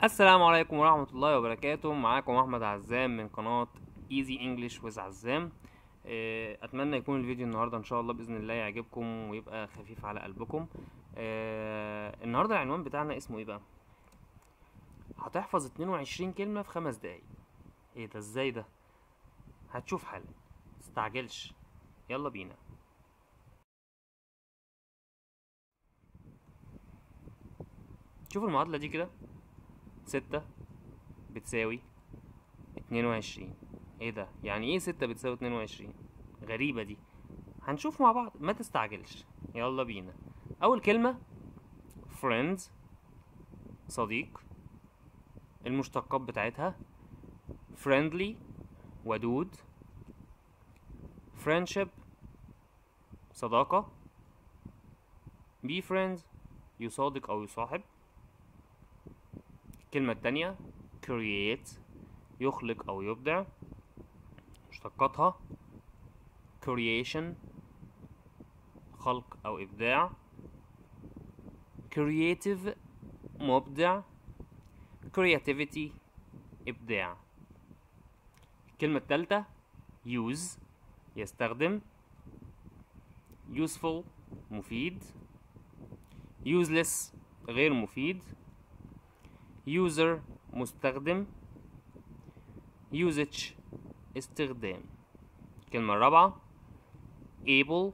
السلام عليكم ورحمة الله وبركاته. معاكم أحمد عزام من قناة Easy English with عزام. أتمنى يكون الفيديو النهاردة إن شاء الله بإذن الله يعجبكم ويبقى خفيف على قلبكم. النهاردة العنوان بتاعنا اسمه إيه بقى؟ هتحفظ 22 كلمة في 5 دقايق. إيه ده؟ إزاي ده؟ هتشوف حالا، متستعجلش، يلا بينا. شوف المعادلة دي كده، 6 بتساوي 22. ايه ده؟ يعني ايه 6 بتساوي 22؟ غريبة دي، هنشوف مع بعض، ما تستعجلش، يلا بينا. اول كلمة friend، صديق. المشتقات بتاعتها friendly ودود، friendship صداقة، be friends يصادق او يصاحب. الكلمة التانية create يخلق أو يبدع، مشتقاتها creation خلق أو إبداع، creative مبدع، creativity إبداع. الكلمة التالتة use يستخدم، useful مفيد، useless غير مفيد، user مستخدم، usage استخدام. الكلمة الرابعة able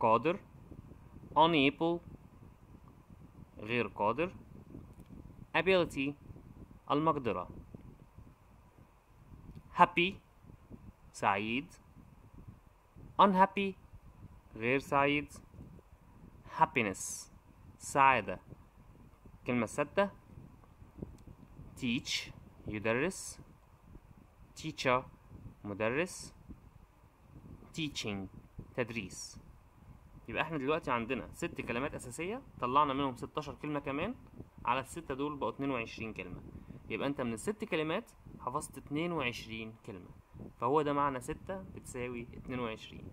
قادر، unable غير قادر، ability المقدرة، happy سعيد، unhappy غير سعيد، happiness سعادة. الكلمة السادسة teach يدرس، teacher مدرس، teaching تدريس. يبقى احنا دلوقتي عندنا 6 كلمات أساسية، طلعنا منهم 16 كلمة كمان، على الستة دول بقوا 22 كلمة. يبقى انت من الست كلمات حفظت 22 كلمة، فهو ده معنى 6 بتساوي 22.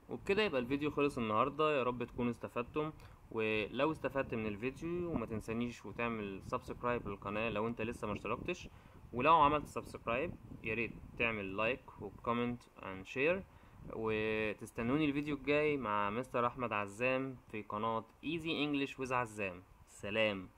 وبكده يبقى الفيديو خلص النهارده. يا رب تكونوا استفدتم، ولو استفدت من الفيديو وما تنسانيش وتعمل subscribe للقناه لو انت لسه ما اشتركتش، ولو عملت subscribe يا ريت تعمل like و comment and share، وتستنوني الفيديو الجاي مع مستر احمد عزام في قناه Easy English with عزام. سلام.